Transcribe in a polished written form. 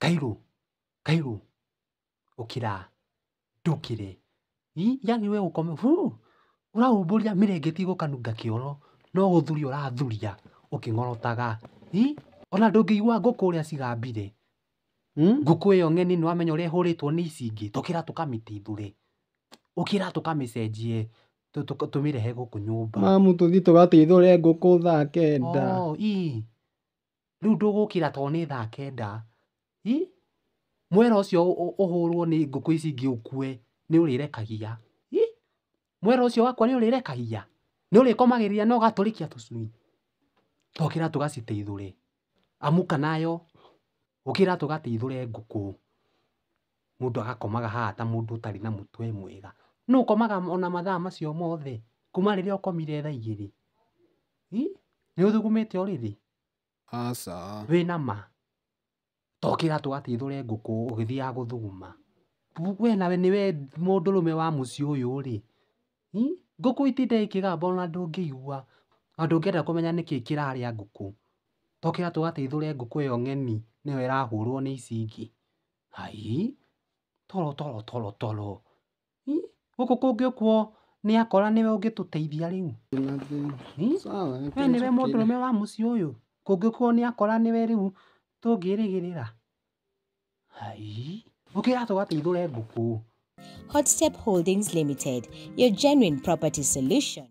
Kairũ, Kairũ, ũkĩra, ndũkĩre. Yani we ũkome, ũraumbũria mĩrengeti gũkanunga kĩoro, no gũthuria ũrathuria ũkĩng'orotaga. Ona ndũngĩigua ngũkũ ũrĩa cigambire. Ngũkũ ĩyo ng'eni nĩwamenya ũrĩa ĩhũrĩtwo nĩ ici ingĩ, tũkĩra tũkamĩteithũre. Ũkĩra tũkamĩcenjie, tũmĩrehe gũkũ nyũmba. Mamu tũthiĩ tũgateithũre ngũkũ thaa 9. Oh, ii. Rĩu ndũgũkĩra tondũ nĩ thaa 9. Mwera ũcio ũhũrwo nĩ ngũkũ ici ingĩ ũkue, nĩ ũrĩrekagia. Mwera ũcio wakwa nĩ ũrĩrekagia? Nĩ ũrĩkomagĩrĩria na ũgatũrĩkia tũcui? Tokĩra tũgaciteithũre. Amuka nayo, ũkĩra tũgateithũre ngũkũ. Mũndũ agakomaga haha ta mũndũ ũtarĩ na mũtwe mwega. Nũ ũkomaga ona mathaa macio mothe? Kuma rĩrĩa ũkomire thaa 2. Nĩ ũthugumĩte ũrĩrĩ? Aca. Wĩna ma? Tokĩra tũgateithũre ngũkũ ũgĩthiaga gũthuguma. We nawe nĩwe mũndũrũme wa mũciĩ ũyũ rĩ. Ngũkũ itinda ikĩgamba ona ndũngĩigua. Na ndũngĩenda kũmenya nĩkĩ kĩrarĩa ngũkũ. Tokĩra tũgateithũre ngũkũ ĩyo ng'eni nĩyo ĩrahũrwo nĩ ici ingĩ. Hai, toro toro toro toro. Gũkũ kũngĩũkwo nĩ akora nĩwe ũngĩtũteithia rĩu. We nĩwe mũndũrũme wa mũciĩ ũyũ. Kũngĩũkwo nĩ akora nĩwe rĩu tũngĩrĩgĩrĩra. Hai, ũkĩra tũgateithũre ngũkũ. Hotstep Holdings Limited, your genuine property solution.